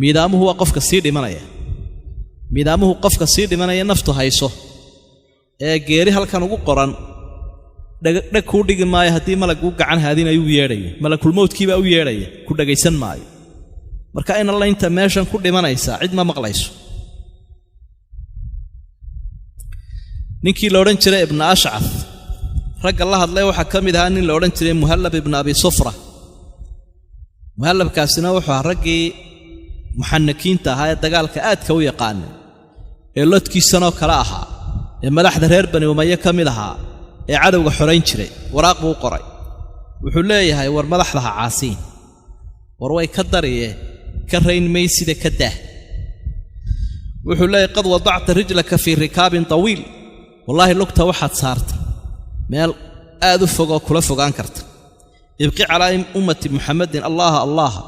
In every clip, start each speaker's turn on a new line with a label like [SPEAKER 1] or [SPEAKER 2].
[SPEAKER 1] Miidaamuhu waa qofka sii dhimanaya, miidaamuhu qofka sii dhimanaya naftu hayso ee geeri halkan ugu qoran dheg kuu dhigi maayo. Haddii malaguu gacan haadinayuu yeedhaya, malakulmowdkiibaa u yeedhaya, ku dhegaysan maayo. Marka in alla inta meeshan ku dhimanaysaa cid ma maqlayso. Ninkii la odhan jiray Ibna Ashcaf ragga la hadlay waxaa ka mid ahaa nin la odhan jiray Muhallab ibna Abi Sufra. Muhallabkaasina wuxuu ahaa raggii muxanakiinta ahaa ee dagaalka aadka u yaqaanay, ee lodkiisanoo kale ahaa, ee madaxda reer Bani Umaye ka mid ahaa, ee cadowga xorayn jiray. Waraaq buu u qoray, wuxuu leeyahay: war madaxda ha caasiin, war way ka dariye, ka rayn maysida, ka daah. Wuxuu leeyahay: qad wadacta rijlaka fii rikaabin tawiil, wallaahi lugta waxaad saartay meel aad u fogoo kula fogaan karta. Ibqi calaa ummati Muxammadin allaaha allaaha,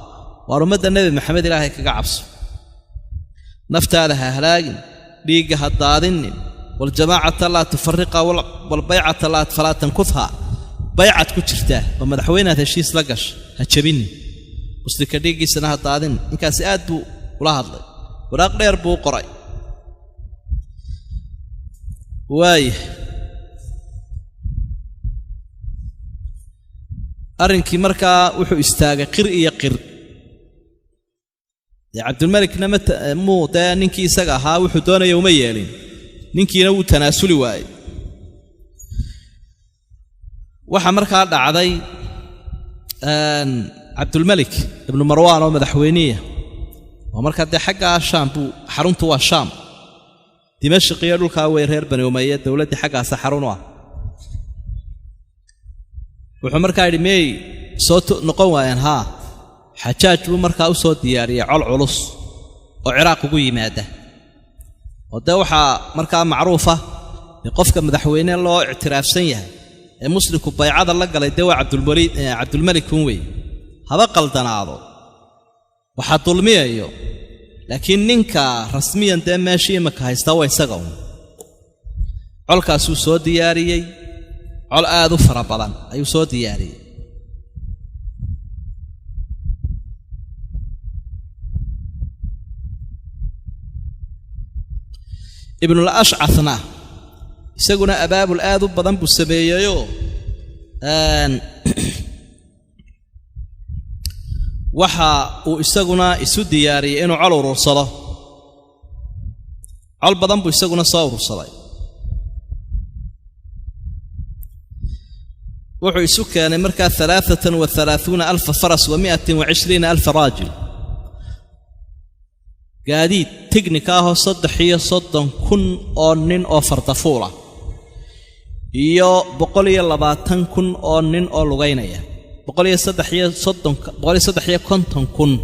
[SPEAKER 1] waar ummadda Nebi Maxamed Ilaahay kaga cabso, naftaada ha halaagin, dhiigga ha daadinin. Waljamaacata laa tufariqa, walbaycata laa falaa tankudha, baycad ku jirtaa oo madaxweyneaad heshiis la gasha ha jebinin, muslimka dhiiggiisana ha daadinin. Ninkaasi aad buu ula hadlay, waraaq dheer buu u qoray. Waaya, arrinkii markaa wuxuu istaagay qir iyo qir. Dee Cabdulmelikna muu dee ninkii isaga ahaa wuxuu doonaya uma yeelin, ninkiina wuu tanaasuli waayey. Waxaa markaa dhacday Cabdulmelik ibnu Marwaan oo madaxweyniya oo markaa dee xaggaa Shaam buu, xaruntu waa Shaam, Dimashq iyo dhulkaa wey reer Bani Umaye, dowladdii xaggaasa xarun u ah. Wuxuu markaa yidhi: miyey soo noqon waayeen? Haa. Xajaaj buu markaa u soo diyaariyey col culus oo Ciraaq ugu yimaada, oo dee waxaa markaa macruufa dee qofka madaxweyne loo ictiraafsan yahay ee muslimku baycada la galay dee waa Cabdulwaliid, Cabdulmelik un wey. Haba qaldanaado, waxaa dulmiyayo, laakiin ninka rasmiyan dee meeshii imaka haystaa waa isaga un. Colkaasuu soo diyaariyey, col aad u fara badan ayuu soo diyaariyey. Ibnul Ashcafna isaguna abaabul aad u badan buu sameeyeyoo waxa uu isaguna isu diyaariyey inuu col urursado. Col badan buu isaguna soo urursaday. Wuxuu isu keenay markaa 33,000 faras wa 120,000 raajil, gaadiid tignika ahoo 33,000 oo nin oo fardafuula iyo 120,000 oo nin oo lugaynaya, 153, 153,000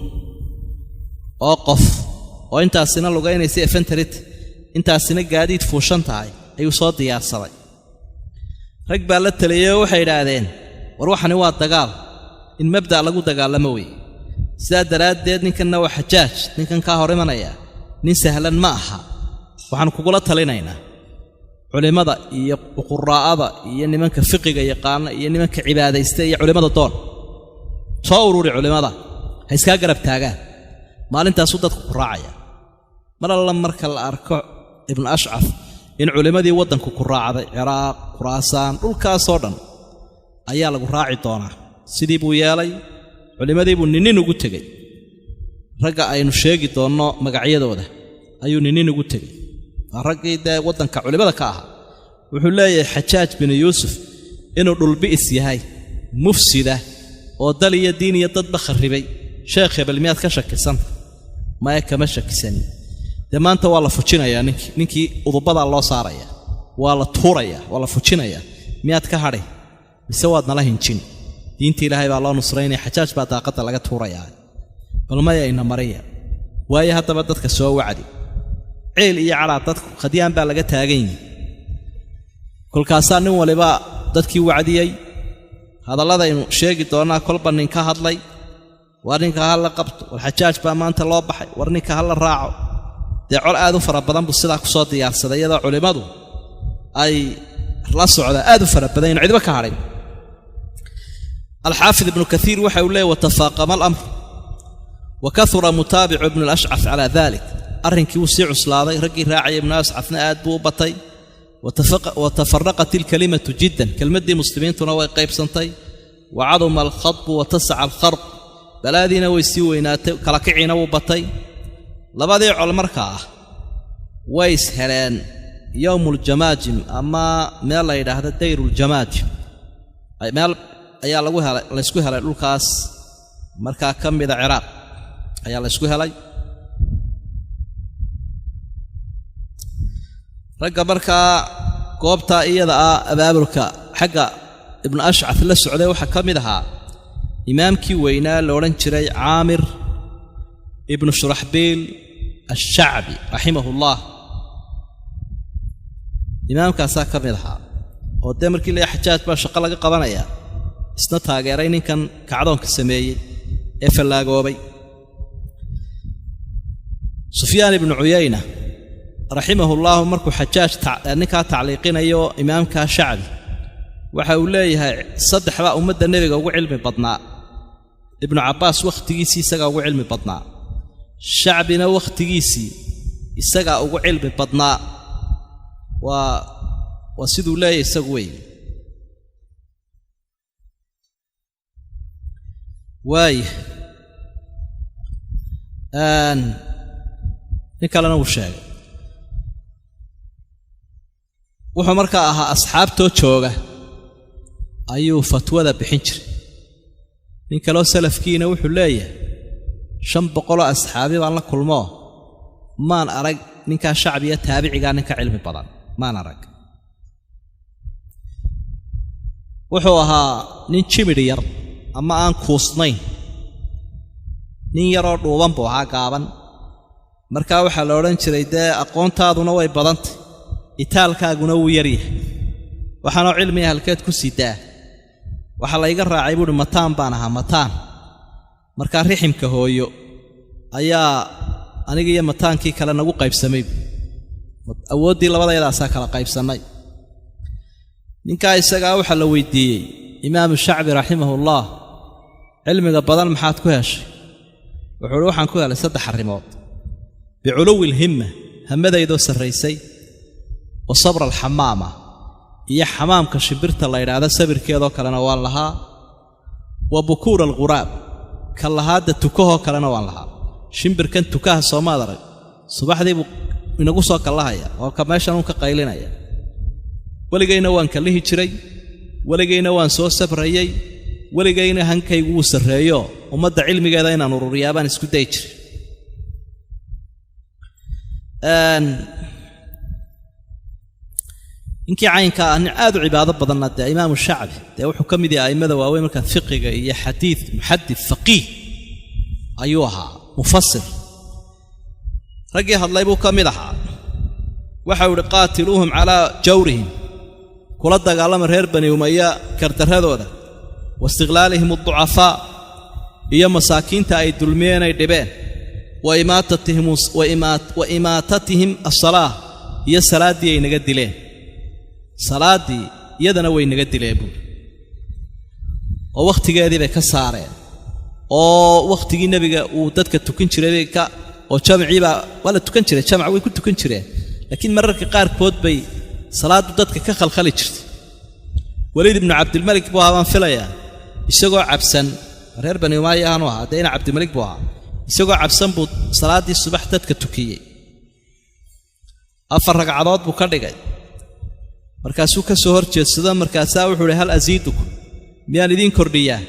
[SPEAKER 1] oo qof oo intaasina lugaynaysa efenterit, intaasina gaadiid fuushan tahay ayuu soo diyaarsaday. Rag baa la taliyey oo waxay idhaahdeen: war waxani waa dagaal, in mabda' lagu dagaalamo weeye. Sidaa daraaddeed ninkanna waa Xajaaj, ninkan kaa hor imanaya nin sahlan ma aha. Waxaanu kugula talinaynaa culimmada iyo quraa'ada iyo nimanka fiqiga yaqaana iyo nimanka cibaadaysta iyo culimmada doon soo ururi, culimmada ha iskaa garab taagaan, maalintaasuu dadku ku raacaya. Mar alla marka la arko Ibnu Ashcaf in culimmadii waddanku ku raacday, Ciraaq, Khuraasaan, dhulkaasoo dhan ayaa lagu raaci doonaa. Sidii buu yeelay, culimmadii buu ninnin ugu tegey. Ragga aynu sheegi doonno magacyadooda ayuu ninnin ugu tegey, waa raggii dee waddanka culimmada ka ahaa. Wuxuu leeyahay Xajaaj binu Yuusuf inuu dhulbi'is yahay mufsida oo dal iyo diin iyo dadba kharribay, sheekh hebel, miyaad ka shakisanta? Maya, kama shakisanin. Dee maanta waa la fujinayaa ninkii udubadaa loo saaraya, waa la tuurayaa, waa la fujinayaa, miyaad ka hadhay mise waad nala hinjin? Diinta Ilaahay baa loo nusraynaya, Xajaaj baa daaqadda laga tuurayaa. Bal maya, ina mariya waayo. Haddaba dadka soo wacdi, ceel iyo cadhaa dadku khadyaan baa laga taagan yihi. Kolkaasaa nin waliba dadkii wacdiyey. Hadalladaynu sheegi doonnaa kolba nin ka hadlay: war ninka ha la qabto, war Xajaaj baa maanta loo baxay, war ninka ha la raaco. Dee col aad u fara badan buu sidaa ku soo diyaarsaday, iyadoo culimmadu ay la socdaa aad u fara badan inu cidba ka hadhin. Alxaafid Ibnu Kaiir waxa uu leeyay: watafaaqama alamr, Wa kahura mutaabicu ibnu alashcaf calaa dalik. Arrinkii wuu sii cuslaaday, raggii raacaya ibnu ashcafna aad buu u batay. Wa tafaraqat ilkalimatu jiddan, kelmaddii muslimiintuna way qaybsantay. Wa caduma alkhadbu wa tasaca alkharq, balaadiina way sii weynaatay, kala kiciina wuu batay. Labadii col markaa ah way is heleen yowmuuljamaajim, ama meel la yidhaahdo dayruuljamaajim, meel ayaa lagu helay, laysku helay dhulkaas markaa ka mida Ciraaq ayaa laysku helay. Ragga markaa goobtaa iyada ah abaabulka xagga ibnu Ashcaf la socday waxaa ka mid ahaa imaamkii weynaa la odhan jiray Caamir ibnu Shuraxbiil Alshacbi raximahullaah. Imaamkaasaa ka mid ahaa oo dee markii la Xajaaj baa shaqo laga qabanayaa isna taageeray ninkan kacdoonka sameeyey ee fallaagoobay. Sufyaan ibnu Cuyayna raximahullaahu markuu Xajaaj ninkaa tacliiqinayo imaamkaa Shacbi, waxa uu leeyahay saddex baa ummadda nebiga ugu cilmi badnaa. Ibnu Cabbaas wakhtigiisii isagaa ugu cilmi badnaa, Shacbina wakhtigiisii isagaa ugu cilmi badnaa. Waa siduu leeyahay isagu wey. Waaya, nin kalena wuu sheegay. Wuxuu markaa ahaa asxaabtoo jooga ayuu fatwada bixin jiray. Nin kaloo salafkiina wuxuu leeyahay 500 asxaabi baan la kulmoo, maan arag ninkaa shacbiya taabicigaa ninka cilmi badan maan arag. Wuxuu ahaa nin jimidh yar ama aan kuusnayn, nin yaroo dhuuban buu ahaa, gaaban. Markaa waxaa la odhan jiray dee aqoontaaduna way badantay, itaalkaaguna wuu yaryahay, waxaanoo cilmiga halkeed ku sidaa. Waxaa layga raacay buuhi mataan baan ahaa, mataan. Markaa riximka hooyo ayaa aniga iyo mataankii kale nagu qaybsamay, awooddii labadayadaasaa kala qaybsannay. Ninkaa isagaa waxaa la weydiiyey imaamu Shacbi raximahullaah, cilmiga badan maxaad ku heshay? Wuxuu uhi waxaan ku helay 3 arrimood: biculuwi alhimma, hammadaydoo sarraysay, wa sabra alxamaama, iyo xamaamka shimbirta la yidhaahdo sabirkeedoo kalena waan lahaa, wa bukuura alghuraab, ka lahaadda tukahoo kalena waan lahaa. Shimbirkan tukaha soomaad arag, subaxdii buu inagu soo kallahaya oo ka meeshan uun ka qaylinaya. Weligayna waan kallihi jiray, weligayna waan soo sabrayey, weligayna hankaygu wuu sarreeyo, ummadda cilmigeeda inaan ururiyaa baan isku dayi jiray. Ninkii caynkaa ah nin aad u cibaado badanna dee imaamu Shacbi dee wuxuu ka mid yahay a'immada waaweyn markaa fiqiga iyo xadiid, muxadid faqiih ayuu ahaa, mufasir. Raggii hadlay buu ka mid ahaa. Waxau idhi qaatiluuhum calaa jawrihim, kula dagaalama reer Bani Umaya kardarradooda, wa istiqlaalihim adducafaa, iyo masaakiinta ay dulmiyeen ay dhibeen, wa imaatatihim asalaah, iyo salaaddii ay naga dileen, salaaddii iyadana way naga dileen buuri, oo wakhtigeedii bay ka saareen, oo wakhtigii nebiga uu dadka tukan jiray bay ka, oo jamciibaa waa la tukan jiray, jamac way ku tukan jireen, laakiin mararka qaarkood bay salaaddu dadka ka khalkhali jirtay. Waliid ibnu Cabdilmalik buu ahaa baan filayaa, isagoo cabsan, reer Bani Umaaya aanu ahaa dee ina Cabdilmalik buu ahaa, isagoo cabsan buu salaaddii subax dadka tukiyey. 4 ragcadood buu ka dhigay. Markaasuu ka soo hor jeedsado, markaasaa wuxuu uhi hal asiidukum, miyaan idiin kordhiyaa?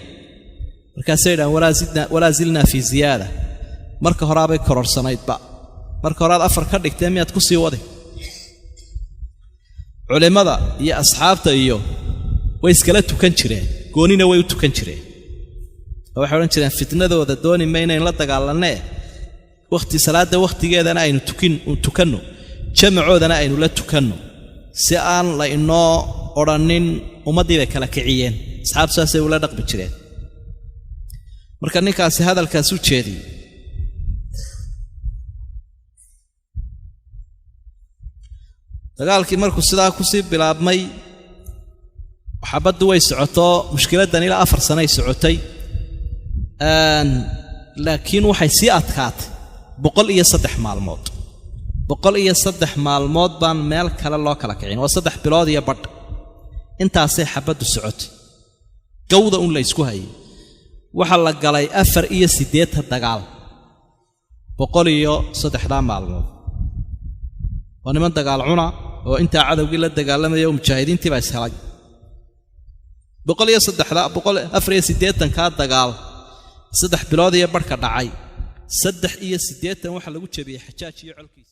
[SPEAKER 1] Markaasay yidhahan walaa zilnaa fii ziyaada, marka horaabay kororsanaydba, marka horaad 4 ka dhigtee miyaad ku sii wadi? Culimmada iyo asxaabta iyo way iskala tukan jireen, goonina way u tukan jireen. Oo waxay odhan jireen fitnadooda dooni maynayn la dagaalannee, wakhti salaadda wakhtigeedana aynu tukanno, jamacoodana aynu la tukanno, si aan la inoo odhannin ummaddii bay kala kiciyeen. Asxaabtu saasay ula dhaqmi jireen. Marka ninkaasi hadalkaas u jeediyey. Dagaalkii markuu sidaa kusii bilaabmay, xabaddu way socotoo, mushkiladdan ilaa 4 sanay socotay. Laakiin waxay sii adkaatay 103 maalmood. 103 maalmood baan meel kale loo kala kicin. Waa 3 bilood iyo badh. Intaasay xabaddu socotay, gawda un la ysku hayay. Waxaa la galay 84 dagaal 103-daa maalmood. Waa niman dagaal cuna oo intaa cadowgii la dagaalamaya oo mujaahidiintii baa ishelay. Boqol iyo saddexda 184-kaa dagaal, 3 bilood iyo barhka dhacay, 83 waxaa lagu jebiyey Xajaaj iyo colkiisa.